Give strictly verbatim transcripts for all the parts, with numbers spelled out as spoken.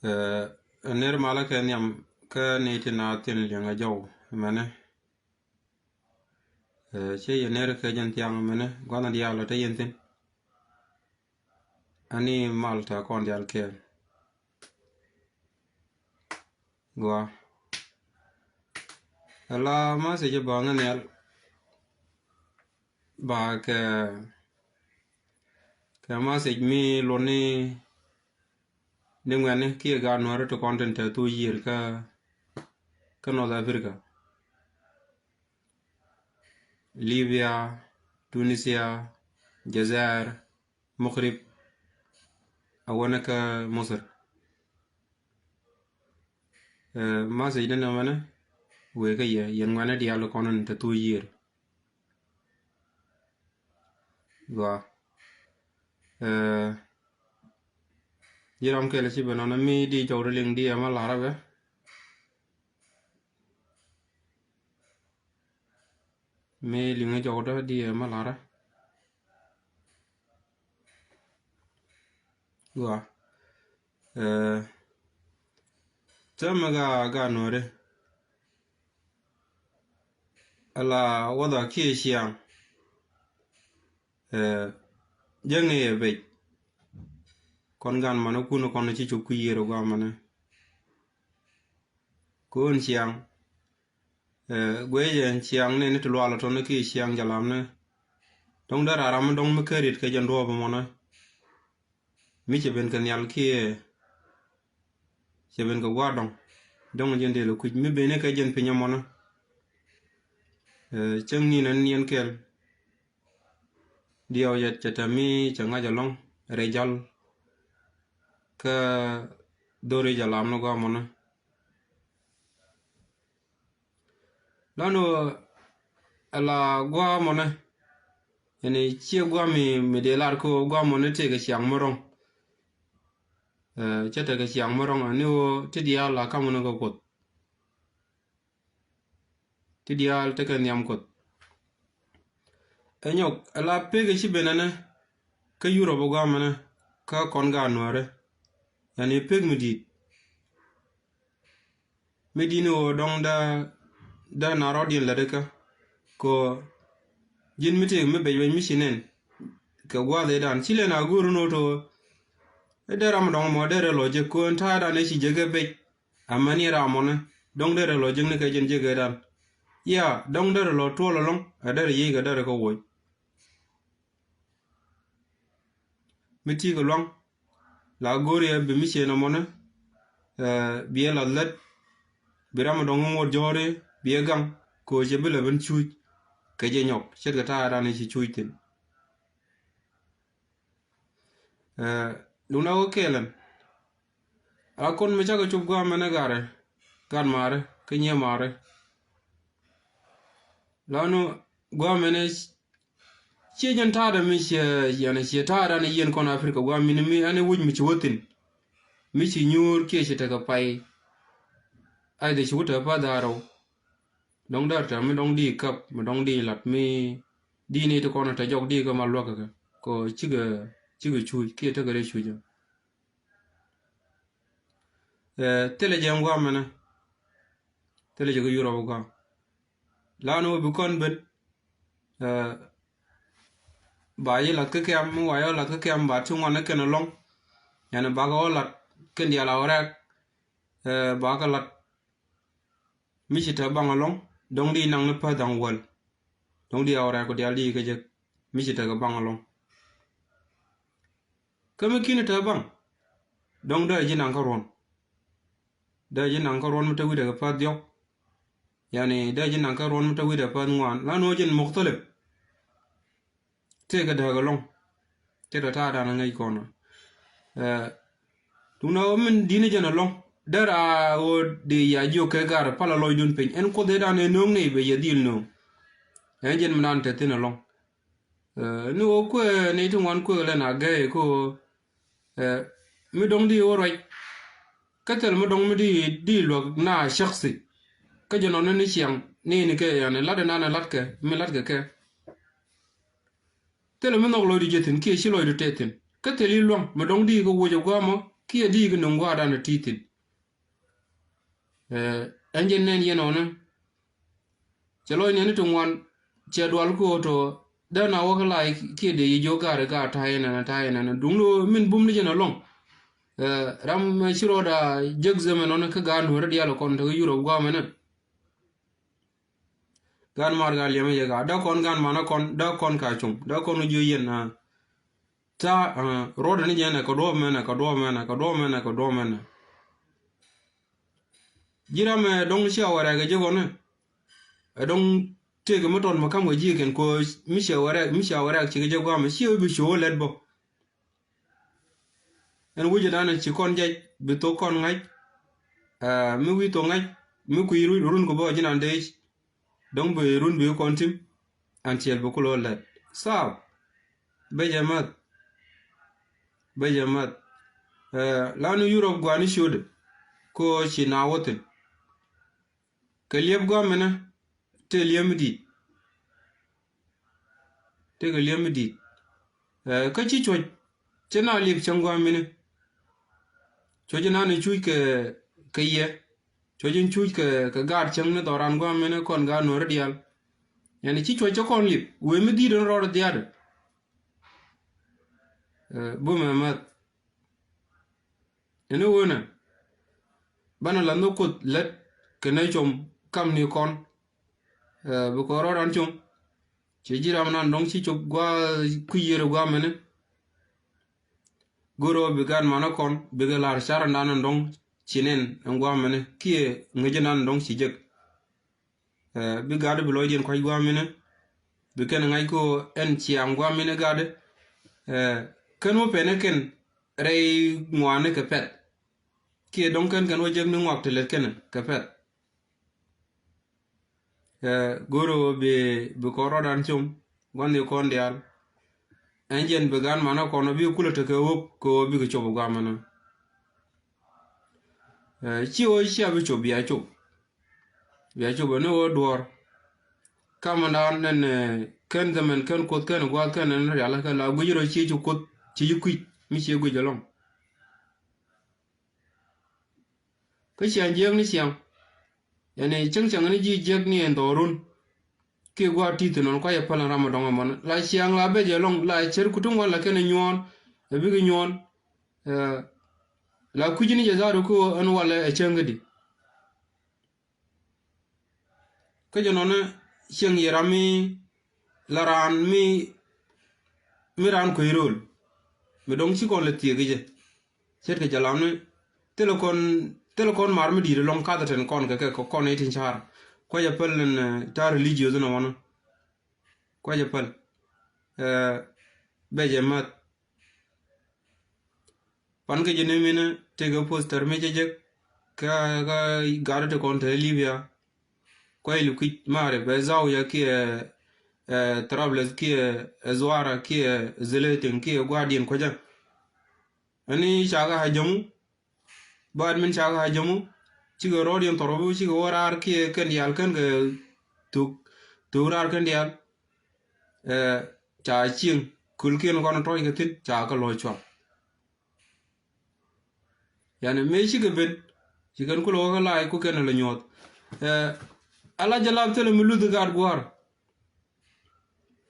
Ɛ, ner malä kɛ nhiam kä ni ti na thin liɛŋ a jɔw mɛnɛ. Ɛ, cɛ yɛ ner kɛ jɛn thiaŋ mɛnɛ gua̱n diaal ɔ te yɛn thin. Ani mal ta kɔn diaal kɛɛl. Gua. Ala message ba ŋä nial. Ba kɛ, kɛ message mi luni ni ŋuɛni kiɛ gaat nuɔri ti kɔn tin te thu yier kä, kä North Africa. Libya, Tunisia, Jazair, Maghrib, a wänä kä Misir. Ɛ, message ni nɛmɛnɛ wëë kä yɛ, yɛn ŋuɛnɛ diaal kɔn in te thu yier. Gua. Ɛ, ji̱ ram kɛl ci ben nɔnɔ mi di jɔw di liŋ di ɛmɛ larä bɛ. Mi liŋ jɔw di di ɛmɛ larä. Gua. Ɛ, täämɛ ga, ga nuɔri. Ala wädha kiɛ ciaŋ. Ɛ, jäŋ ni ɛ bec. Kɔn gan manä kun kɔn ci cop ki yier ɔ gua manä. Kun ciaŋ. Ɛ, guecɛ ciaŋ ni ni ti lual tɔni ki ciaŋ jalam ni. Dɔŋ dee raram dɔŋ mi kä rit kɛ jɛn duɔɔp mɔnä. Mi cɛ ben kɛ nhial kiɛ cɛ ben kɛ gua̱a̱r dɔŋ. Dɔŋ jɛn dee lɛ kui̱c mi ben ni kɛ jɛn piny mɔnä. Ɛ, cäŋ ni nɛn yɛn kɛl. Diɛw yɛ cɛ tɛm mi cɛ ŋa̱c ɛlɔ̱ŋ rɛy jal. Kä dhori jɛ lam ni gua̱a̱ mɔnä. Lanu ala gua̱a̱ mɔnä. Ɛn ciɛ gua̱a̱ mi, mi dee lar kä gua̱a̱ mɔnä tëë kɛ ciaŋ mi rɔŋ. Ɛ, cɛ tekɛ ciaŋ mi rɔŋ ani ɣöö ti diaal la kamɔnä kɛ Kuoth. Ti diaal tekɛ nhiam Kuoth. Ɛ nyɔk, ɛ la pek ɛ ci ben ɛnɛ kä Yurop ɛ guamɛnɛ kä kɔn gaat nuäärɛ. Yani pek mi di̱i̱t. Mi di̱i̱t ni ɣöö dɔ̱ŋ dee, dee na rɔ̱diɛn lätdä kä kɛ ɣöö ji̱n mi tëëk mi bec bec mi ci nɛn kɛ gua̱a̱th ëëdan ci lɛn a go̱o̱r ni ɣöö to̱. Ɛ dee ram dɔ̱ŋ mɔ derɛ lɔ jek kɛ ɣöö ɛn ta̱a̱dan ëë ci jek ɛ bec. Amäni ram mɔnɛ dɔ̱ŋ derɛ lɔ jek ni kɛ jɛn jek ëëdan. Ya dɔ̱ŋ derɛ lɔ tuɔl ɛlɔ̱ŋ ɛ derɛ yiëëc kɛ derɛ kɛ wuɔc. Mi ti̱i̱ kɛ lua̱ŋ la go̱o̱r yɛ bi mi ciëën ɛmɔnɛ. Ɛ, bi ɛ lath lät bi ram mi dɔ̱ŋ ŋuɔ̱t jɔ̱ɔ̱ri bi ɛ gaŋ kɛ ɣöö cɛ bi lɛ ben cuuc kɛ jɛ nyɔk ce̱tkɛ ta̱a̱ ran i̱ ci cuuc thi̱n. Ɛ, duundɛ wä kɛɛlɛn. A kɔn mi cakɛ cop gua̱a̱mɛnɛ garɛ gat maarɛ kä nyiee maarɛ. Lanu gua̱a̱mɛnɛ ciɛ jɛn ta̱a̱dɛ mi ciɛ yɛn ciɛ ta̱a̱dan i̱ yɛn kɔn Africa gua̱a̱mini mi ɛn i̱ wi̱c mi ci wä thi̱n. Mi ci nyuur kiɛ ci tekɛ pay. Ay dee ci wä tekɛ pa̱th da̱a̱r rɛw. Dɔ̱ŋ däär tɛm mi dɔ̱ŋ di käp mi dɔ̱ŋ di la̱t mi di ni ti kɔn tɛ jɔk di kä ma luäk kɛ kɛ cikɛ, cikɛ cuc kiɛ tekɛ rɛ cuc. Ɛ, thilɛ jɛ ŋuam mɛnɛ. Thilɛ jɛ kɛ Yurop ŋuam. Lan wä bi kɔn ben. Ɛ, ba yi la̱t kä kɛm mi wa yɔ la̱t kä kɛm ba ti ŋuan ni kɛn lɔŋ. Yani bakɛ wä la̱t kɛn diaal a wä rɛk. Ɛ, bakɛ la̱t mi ci te baŋ ɛlɔ̱ŋ dɔ̱ŋ di naŋ ni päth da̱ŋ wäl. Dɔ̱ŋ di a wä rɛk kɔ diaal di kɛ jek mi ci te kɛ baŋ ɛlɔ̱ŋ. Kä mi ki̱ni te baŋ dɔ̱ŋ dee ji̱ naŋ kä ruɔ̱n. Dee ji̱ naŋ kä ruɔ̱n mi te wi̱dɛ kɛ päth diɔ̱k. Yani dee ji̱ naŋ kä ruɔ̱n mi te wi̱dɛ päth ŋuan lan wä ji̱n mukhtalif. Tëëkɛ dääk ɛlɔ̱ŋ. Tëëkɛ ta̱a̱dan ɛ ŋäc kɔn. Ɛ, duundɛ ɣöö min di̱t ni jɛn ɛlɔ̱ŋ. Derɛ a ɣöö dee ya jiök kɛ gar palä lɔcdun piny. Ɛn Kuoth ëëdan ëë nööŋ nɛy bɛ yɛ dhil nööŋ. Ɛn jɛn min an te thi̱n ɛlɔ̱ŋ. Ɛ, ni ɣöö kuëë nɛy ti ŋuan kuëë lɛn a gɛɛy kä ɣöö, ɛ, mi dɔ̱ŋ di ɣöö ruac. Kä thil mi dɔ̱ŋ mi di, di luäk na shakhsi. Kä jɛ nɔn ni ciɛŋ ni ni kɛ yani lat inan ɛ latkɛ mi latkɛ kɛ. Thilɛ mi nhɔk lɔcdu jɛ thi̱n kiɛ ci lɔcdu tɛth thi̱n. Kä thil i̱ lua̱ŋ mi dɔ̱ŋ di kɛ wuɔc ɛ gua̱a̱mɔ. kiɛ di kɛ nuŋ gua̱a̱r dan ti thi̱n. Ɛn jɛn nɛn yɛn ɔnɛ cɛ lɔc nɛn ti ŋuan cɛ dual ko̱o̱t ɔ dee na wä kä la̱a̱c kiɛ dee yi jiök ga̱a̱r ga̱a̱r ta̱a̱ yɛn ɛn ta̱a̱ yɛn ɛn duŋni min bum ni jɛn ɛlɔ̱ŋ. Ram ci rɔɔda jek zemɛn ɔnɛ kä ga̱a̱r nuɔ̱ɔ̱ri diaal kɔn te kä Yurop gua̱a̱mɛnɛ. Gan mar gan liɛmɛ yɛ ka dee kɔn gan manä kɔn dee kɔn ka cuŋ dee kɔn jiö yɛn. Ta̱a̱ ruɔdɛ ni jɛn ɛ kɛ duɔ̱ɔ̱p mɛnɛ kɛ duɔ̱ɔ̱p mɛnɛ kɛ duɔ̱ɔ̱p mɛnɛ kɛ duɔ̱ɔ̱p mɛnɛ. Ji̱ ram ɛ dɔ̱ŋ cia wɛ rɛk ɛ ji̱ kɔn ɛ dɔ̱ŋ tëëkɛ mi tɔt mi ka̱m kɛ ji̱ kɛn ko̱ mi cia wɛ rɛk mi cia wɛ rɛk cikɛ jɛ gua̱a̱mɛ ci wä bi cio̱o̱k lɛt bä. Ɛn wecɛ danɛ ci kɔn jɛc bi thok kɔn ŋa̱c. Mi wi̱i̱ thok ŋa̱c mi kui̱ run kɛ bä ji̱ nan dec. Dɔ̱ŋ bi run bi kɔn tim. An tiɛl bi kulɔ lɛt saap. Bɛ jɛ math. Bɛ jɛ math. Lanu Yurop guani ciötdɛ ko ci na wä thin. Kɛ liɛp guamɛnɛ tëë liɛp mi di̱i̱t. Tëë kɛ liɛp mi di̱i̱t. Kä ci cuɔ̱c cɛ na liɛp cäŋ guamɛnɛ. Cuɔ̱c nan cuc kɛ kɛ yɛ. Cuɔ̱c in cuc kɛ kɛ gaat cäŋ ni dhɔran guamɛnɛ kɔn gaat nuɔ̱ri diaal. Yɛn ci cuɔ̱c cɛ kɔn liɛp wëë mi di̱i̱t in rɔɔd dhiaatdɛ. Bumɛ math. Ɛn i̱ ɣöönɛ banɛ la nhök Kuoth lät kɛ nɛy com kam ni kɔn. Bi kɔn rɔɔdan com. Ci ji̱ ram nan dɔ̱ŋ ci cop gua̱a̱ kui̱ yiër gua̱a̱ mɛni. Go̱rɛ ɣöö bi gan manä kɔn bikɛ la̱r car ɛn dan ɛn dɔ̱ŋ ci nɛn ɛn gua̱a̱ mɛni kiɛ ŋäcä nan ɛn dɔ̱ŋ ci jek. Bi gatdä bi lɔcdiɛn kua̱c gua̱a̱ mɛni. Bi kɛn ŋa̱c kä ɣöö ɛn ciaŋ gua̱a̱ mɛni gatdä. Kɛn wä pɛnɛ kɛn rɛy ŋuani kɛ pɛth. Kiɛ dɔ̱ŋ kɛn kɛn wä jek ni ŋuak ti lät kɛn kɛ pɛth. Go̱rɛ ɣöö bi bi kɔn rɔɔdan com gua̱n ni kɔn diaal. Ɛn jɛn bi gan manä kɔn ɔ bi kulɛ tekɛ ɣöp kɛ ɣöö bikɛ cop ɛ gua̱a̱ mɛnä. Ci ɣöö cia bi cop bia cop. Bia cop ɛn ɣöö duɔ̱ɔ̱r. Kamändan ɛn kɛn dhɛmɛn kɛn Kuoth kɛn gua̱a̱th kɛn ɛn rialikä la guic rɔ ci ci Kuoth ci ci kui̱c mi ci guic ɛlɔ̱ŋ. Kä ciaŋ jiäk ni ciaŋ. Yɛn i̱ cäŋ cäŋ ni ji̱ jiäk ni ɛn dhɔrun. Kiɛ gua̱a̱r ti̱th nɔn kua̱c ɛ päl ɛn ram ɛ dɔ̱ŋ ɛmɔn la ciaŋ la bɛc ɛlɔ̱ŋ la cär kutuŋ wal la kɛn ɛ nyuɔ̱ɔ̱n. Ɛ bikɛ nyuɔ̱ɔ̱n. La kui̱c ni jɛ dharu kä ɛn wal ɛ cäŋ kädi. Kä jɛ nɔnɛ cieŋ yɛ ram mi la raan mi mi raan kuec ro̱o̱l. Mi dɔ̱ŋ ci kɔn lɛ thiek i̱ jɛ ce̱tkɛ jɛ lamni thilɛ kɔn thilɛ kɔn mar mi di̱i̱t ɛlɔ̱ŋ kath ɛ tɛn kɔn kɛ kɛ kɔn i̱ tin ca̱r. Kuac ɛ päl ɛn ta̱a̱ religious ɛn ɛ wanɔ. Kuac ɛ päl. Bɛ jɛ math. Pan kä ji̱ ni minä tëëkɛ poster mi cä jek kä kä gatdä ti kɔn te Libya. Kuay lukic maarif ɛ Zawiya kiɛ Trablus kiɛ Zuara kiɛ Zeletin kiɛ gua̱a̱rdiɛn kuäcä. Ɛn i̱ cakɛ hajamu. Baad min cakɛ hajamu cikɛ rɔɔdiɛn thɔrɔpi cikɛ wä raar kiɛ kɛn diaal kɛn kɛ thuk thuk raar kɛn diaal. Ca cieŋ kulkiɛn kɔn tɔc kɛ thi̱n ca kɛ lɔc cuak. Yani mëë cikɛ ben ci kɛn kulɛ wä kä lac ku kɛn lɛ nyuɔth. Ala jɛ lap thilɛ mi luth gaat gua̱a̱r.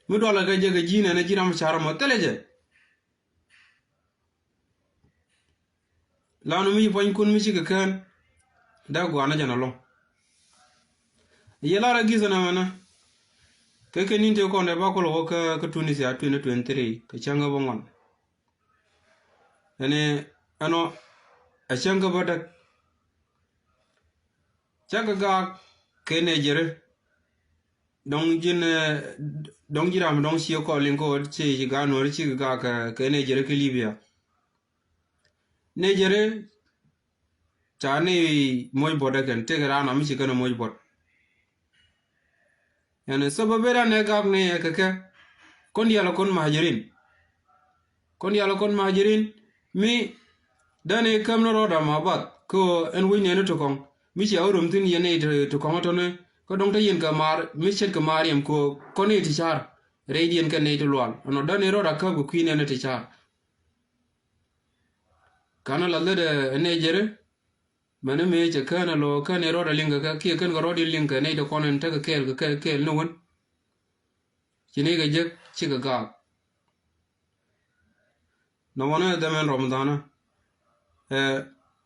Mi dualɛ kɛ jɛ kɛ ji̱ nɛn ji̱ ram ca̱r mɔ thilɛ jɛ. Lanu mi ci puɔ̱nykun mi cikɛ kään dee gua̱a̱r ni jɛn ɛlɔ̱ŋ. Yɛ lar a gi̱th ɛn ɛmɛnɛ. Kɛ kɛ ni̱n tëë kɔn dee ba kulɛ wä kä kä Tunisia twenty twenty three kɛ cäŋ kä bä ŋuan. Ɛn ɛnɔ ɛ cäŋ kä bä däk. Cä kɛ gaak kɛ Nɛjɛri. Dɔ̱ŋ ji̱n dɔ̱ŋ ji̱ ram dɔ̱ŋ ci kɔɔl in kɛ ɣöö ci ci gaak nuɔ̱ɔ̱ri cikɛ gaak kɛ Nɛjɛri kä Libya. Nɛjɛri ca ni moc buɔt ɛ kɛn tëëkɛ raan ram mi ci kɛn moc buɔt. Yani sabab ëë dan ɛ gak ni ɛ kɛ kɛ kɔn diaal ɛ kɔn mahajirin. Kɔn diaal ɛ kɔn mahajirin mi dan ɛ käm ni rɔɔd ama bath kä ɛn wec nɛɛni ti kɔŋ mi cia wä rom thi̱n yɛn nɛy ti kɔŋ ɛ tɔ̱ni kä dɔ̱ŋ te yɛn kɛ maar mi ce̱tkɛ maar yɛm kɛ kɔn nɛy ti ca̱r rɛydiɛn kɛ nɛy ti lual ɛnɔ dan ɛ rɔɔd a käp kɛ kui̱ nɛɛni ti ca̱r. Kanɛ la lät ɛ nɛy jeri. Mɛni mëë cɛ kään ɛ lo̱ kään i̱ rɔɔdɛ liŋ kɛ kɛ kiɛ kän kɛ rɔɔd in liŋ kɛ nɛy ti kɔn in tekɛ kɛɛl kɛ kɛ kɛɛl ni wän. Ci nɛy kɛ jek cikɛ gaak. Nɔmɔni ɛ dhɛmɛn rɔm dhanä. Ɛ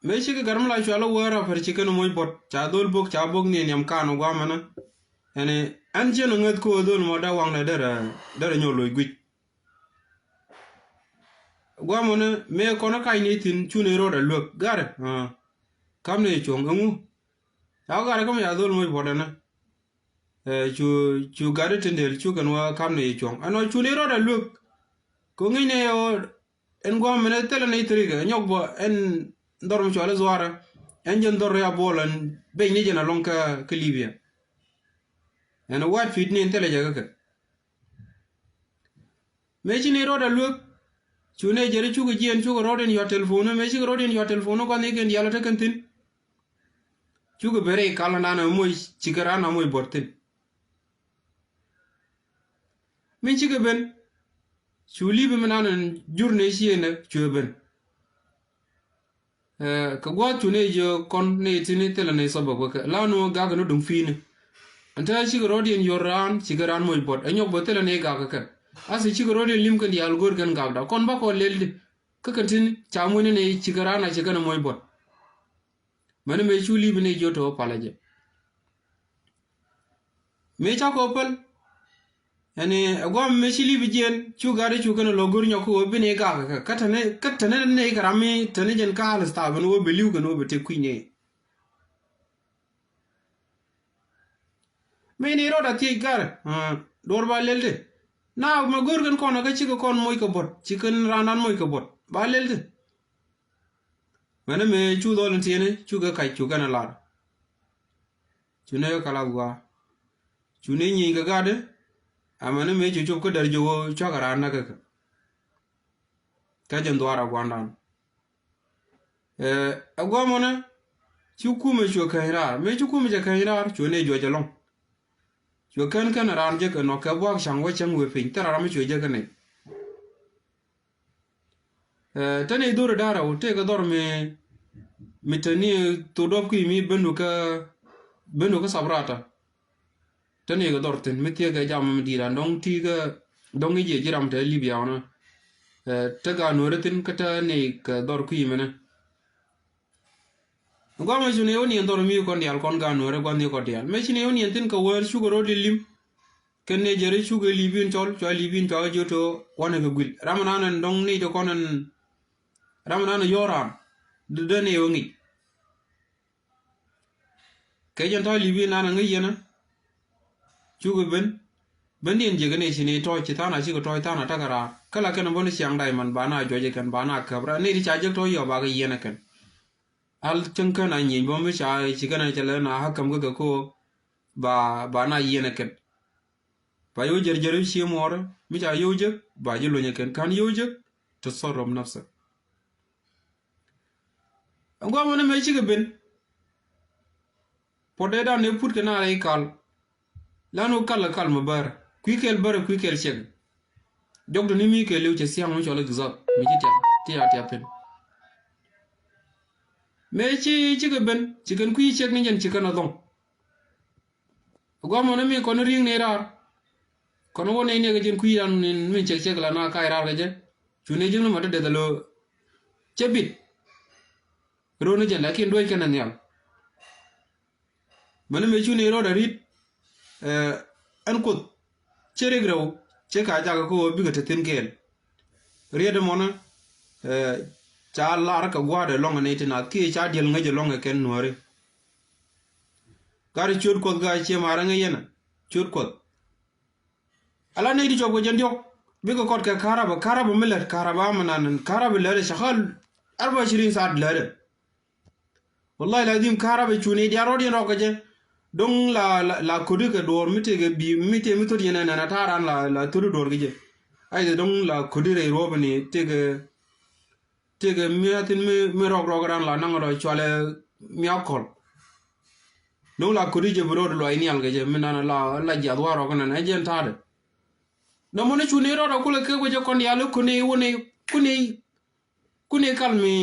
mëë cikɛ gat mi la cual i̱ wäär a pär ci kän i̱ moc buɔt ca dhol bok ca bok ni niam kan i̱ guamɛnä. Ɛn ɛn ciɛn i̱ ŋäth ko̱o̱ dhol mɔ dee waŋdɛ derɛ derɛ nyɔk loc guic. Guamɔni mëë kɔn kac ni thi̱n cuni rot a luek garɛ. Kam ni cuɔ̱ŋ ɛŋu? Ca ɣä garɛ kä mi ca dhol moc buɔt ɛnɛ. Cu cu gat i̱ tin del cu kɛn wä kam ni cuɔ̱ŋ ɛnɔ cuni rot a luek. Kɛ ŋi̱ny ni ɣöö ɛn guamɔni thilɛ ni thirikɛ nyɔk bä ɛn dhɔr mi cual i̱ dhuaarä. Ɛn jɛn dhɔr ri a buɔl ɛn bec ni jɛn alɔŋ kä Libia. Ɛn wat pi̱t ni ɛn thilɛ jɛ kä kɛ. Mëë ci ni rɔɔdɛ luek. Cu ni jeri cukɛ jiɛn cukɛ rɔɔd in yɔt telefon mëë cikɛ rɔɔd in yɔt telefon gua̱n ni kɛn diaal ɔ te kɛn thi̱n. Cukɛ ben rɛy kal nan ɛ moc cikɛ ran a moc buɔt thi̱n. Min cikɛ ben. Cu li̱pi mi nan in jur ni ciënɛ cuɛ ben. Kɛ gua̱a̱th cu nɛy jiök kɔn nɛy ti ni thilɛ nɛy thɔp bä kuɛ kɛ la ni wä gak ni duŋ pi̱i̱ni. Ɛn te cikɛ rɔ̱diɛn yɔr raan cikɛ raan moc buɔt ɛ nyɔk bä thilɛ nɛy gak kɛ kɛn. Athɛ cikɛ rɔ̱diɛn li̱m kɛn diaal go̱o̱r kɛn gakda kɔn bä kɔn lɛl di. Kä kɛn tin ca muc ni nɛy cikɛ raan a cikɛ ni moc buɔt. Mɛni mëë cu li̱pi nɛy jiök te wä palä jɛ. Mëë ca kɔ päl. Ɛn ɛ guam mëë ci li̱pi jiɛn cu gat i̱ cu kɛn ɛ lɔ go̱r nyɔk kä wä bi ni gak kɛ kä tɛni kä tɛni ni kɛ ram mi tɛni jɛn kä al staff ɛn wä bi li̱w kɛn wä bi tëk kui̱ ni. Mëë ni rɔɔd a thiec gat duɔr ba lɛl ti. Na mɛ go̱r kɛn kɔn kä cikɛ kɔn moc kɛ buɔt ci kɛn ran ran moc kɛ buɔt ba lɛl ti. Mɛni mëë cu dhɔl in tiɛni cu kɛ kac cu kɛn ɛ lar. Cu ni kɛ kalath gua̱a̱. Cu ni nyieny kɛ gatdi. Amäni mëë cu cop kä där jiök ɣöö cuakɛ raan näk kɛ kɛ. Kä jɛn dhuaar a gua̱ndan. Ɛ guamɔnɛ ci kumɛ cuɛ käny raar mëë ci kumɛ cɛ käny raar cuɛ ni juɔc ɛlɔ̱ŋ. Cuɛ kän kän raan jek ɛnɔ kɛ buak ca̱ŋ wä cäŋ wëë piny thil ram mi cuɛ jek kɛ nɛy. Ɛ te nɛy dhor ɛ da̱rɛ wä tëëkɛ dhɔr mi mi te ni thok duɔ̱p ki mi bendu kä bendu kä Sabrata. Te nɛy kɛ dhɔr thi̱n mi thiekɛ jam mi di̱i̱t an dɔ̱ŋ ti kä dɔ̱ŋ i̱ jiɛ ji̱ ram te Libia wänä. Ɛ te gaat nuɔ̱ɔ̱ri thi̱n kä te nɛy kɛ dhɔr kui̱ mɛnɛ. Guamɛ cu ni wä niɛn dhɔr mi kɔn diaal kɔn gaat nuɔ̱ɔ̱ri gua̱n ni kɔn diaal mëë ci ni wä niɛn thi̱n kɛ wäär cukɛ ro̱o̱di li̱m. Kɛn ni jɛri cukɛ li̱p in cɔl cua li̱p in cua jiö to wanɛ kɛ guil ram nan ɛn dɔ̱ŋ ni te kɔn ɛn. Ram nan yɔ̱ɔ̱ran dee ni wä ŋic. Kɛ jɛn tɔ̱ li̱pi nan ŋäc yɛn. Cukɛ ben ben diɛn jiäk ni ci ni tɔ̱ ci tha̱a̱n a cikɛ tɔ̱ tha̱a̱n a takɛ raar kä la kɛn bä ni ciaŋ da̱c man ba na juɔc kɛn ba na käp ra ni ti ca jek tɔ̱ yɔ ba kɛ yɛn kɛn. Al cäŋ kän a nyieny bä mi ca ci kɛn a cɛ lɛ na hakäm kä kɛ ko ba ba na yɛn kɛn. Ba yio̱w jär jär ci muɔɔrä mi ca yio̱w jek ba ji̱ luny kɛn ka̱n yio̱w jek. Ti thɔr rɔm napsɛ. Ɛn guamɔ ni mëë cikɛ ben. Puɔt dee dan ni put kɛ na rɛy kal. Lan wä kal kɛ kal mi bär kui̱ kɛl bär kui̱ kɛl cɛk. Jɔk duni mi kɛl liw cɛ thiaŋ mi cɔl exhaust mi ci tiap ti a tiap pin. Mëë ci cikɛ ben ci kɛn kui̱ cɛk ni jɛn ci kɛn a dhɔŋ. Guamɔ ni mi kɔn ri̱ŋ ni raar. Kɔn wä nɛy ni kɛ jɛn kui̱ ran min cɛk cɛk la na ka̱c raar kɛ jɛ. Cu ni ji̱n ni ma te deth a lo̱o̱. Cɛ bit. Ro̱o̱n ni jɛn lakin duec kɛn a nhial. Mäni mëë cu ni rɔɔdɛ ri̱t. Ɛn Kuoth cɛ rik rɛw cɛ ka jakä kä ɣöö bikɛ te thi̱n kɛɛl. Riet ɛmɔnä ca lar kɛ gua̱a̱r ɛlɔ̱ŋ ni ti nath kiɛ ca diɛl ŋäc ɛlɔ̱ŋ ɛ kɛn nuääri. Gat ciöt Kuɔth gat ciɛ ma̱a̱r ɛŋɛ yɛn ɛ ciöt Kuɔth. Ala nɛy ti cuɔp kɛ jɛn diɔ̱k bikɛ kɔt kɛ karabä karabä mi lät karabä amanan karabä lät ɛ cakal arba ishirin saat lät ɛ. Wallahi lazim karabä cuni diaal rɔɔd yɛn rɔɔk kɛ jɛ. Do̱ŋ la la la ködi kɛ duɔ̱ɔ̱r mi tëëkɛ bi̱i̱ mi tëë mi thot yɛn ɛnɛn a ta̱a̱ raan la la thot duɔ̱ɔ̱r kɛ jɛ. Ay do̱ŋ la ködi rɛy ruɔ̱ɔ̱p ni tëëkɛ tëëkɛ mi a thin mi mi rɔɔk rɔɔk raan la naŋ rɔ cualɛ mi a kɔl. Do̱ŋ la ködi jɛ bi rɔɔd luay nial kɛ jɛ mi nan la la jiath wa rɔɔk nɛn ɛ jɛn ta̱a̱dɛ. Nɔmɔ ni cuni rɔɔd a kulɛ kek wecɛ kɔn diaal kuni wuni kuni kuni kal mi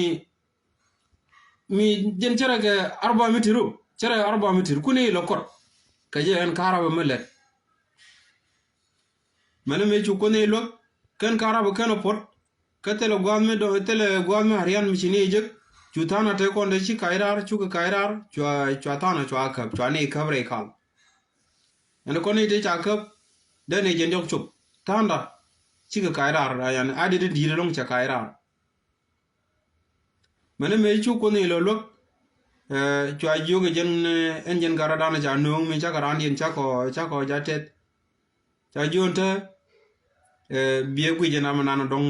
mi jɛn cärɛ kɛ arba mitir ru, cärɛ arba mitir kuni ilɔ kɔt. Kɛ jɛ ɛn karabä mi lɛt. Mɛnɛ mëë cu kuoth ni luäk kɛn karabä kɛn ɔ puɔt. Kä thilɛ gua̱a̱th mi dɔ̱ŋ, thilɛ gua̱a̱th mi a rian mi ci ni jek. Cu tha̱a̱n a te kɔn te ci kac raar, cukɛ kac raar, cua, cua tha̱a̱n a cua käp, cua ni käp rɛy kal. Ɛn kɔn ni te ca käp, dee ni jɛn diɔk cop. Tha̱a̱nda cikɛ kac raar, yani, a dit di̱i̱t ɛlɔ̱ŋ cɛ kac raar. Mɛnɛ mëë cu kuoth ni lɔ luäk, eh, cua jiök ɛ jɛn, eh, ɛn jɛn gat rɔ̱dan ca nööŋ mi cakɛ raandiɛn cakɔ, cakɔ ja tɛth. Ca jiök ɛn te, eh, biɛ guic ɛn ram ɛnan dɔ̱ŋ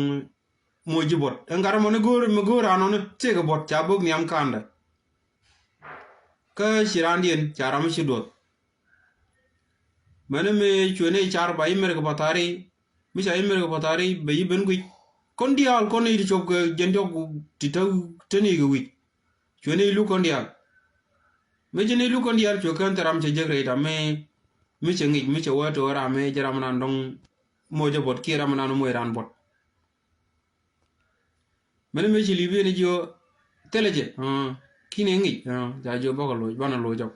moc ji̱ buɔt. Ɛn gat ɛmɔni go̱o̱r, mi go̱o̱r raan ɔni tëëkɛ buɔt ca bök nhiam ka̱a̱ndɛ. Kä ci raandiɛn ca ram mi ci duɔth. Mɛnɛ mëë cuɛ ni car ba imer kɛ pathari, mi ca imer kɛ pathari bɛ yi ben guic. Kɔn diaal kɔn i̱ ti cop kɛ jɛn diɔk ti te, te ni kɛ wi̱c. Cuɛ ni luk kɔn diaal. Mi ci ni luk kɔn diaal cuɛ kään thil ram cɛ jek rɛy ram mi, mi cɛ ŋic, mi cɛ wee to̱ ram mi jɛ ram nan dɔ̱ŋ moc jɛ buɔt kiɛ ram nan moc ran buɔt. Mɛnɛ mëë ci li̱pi ni jiö thilɛ jɛ, ah, ki̱n ɛ ŋic, ah, ca jiö bakɔ loc, banɛ loc jɔk.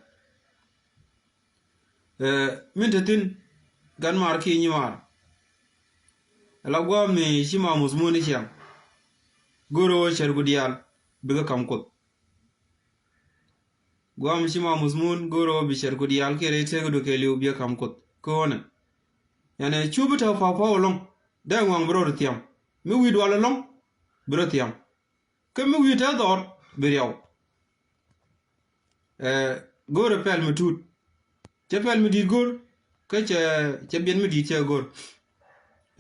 Eh, min te thi̱n, gan maar kiɛ nyi maar. Ala gua̱a̱m ni ci ma muth muun ni ciaŋ. Go̱o̱rä wä cär ku diaal, bikɛ kam kuoth. Guam ci ma muth muun go̱o̱rä wä bi cär ku diaal kiɛ rɛy tëëk du kɛ liw biɛ kam kuoth. Kä ɣänɛ. Yani cu bi tääk paw paw ɛlɔ̱ŋ. Dee ŋuaŋ bi rɔ thiam. Mi wi̱i̱ dual ɛlɔ̱ŋ. Bi rɔ thiam. Kä mi wi̱i̱ tääk dhɔr. Bi riaw. Eh, go̱o̱rä pɛl mi tuut. Cɛ pɛl mi di̱i̱t go̱o̱r. Kä cɛ, cɛ biɛt mi di̱i̱t cɛ go̱o̱r.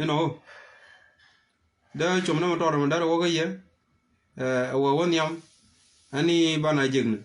Inɔ. Dee com ni mɛ tɔɔr mɛ dɛr wä kä yɛ. Eh, ɛ wä wä nhiam. Ani banɛ jek ni.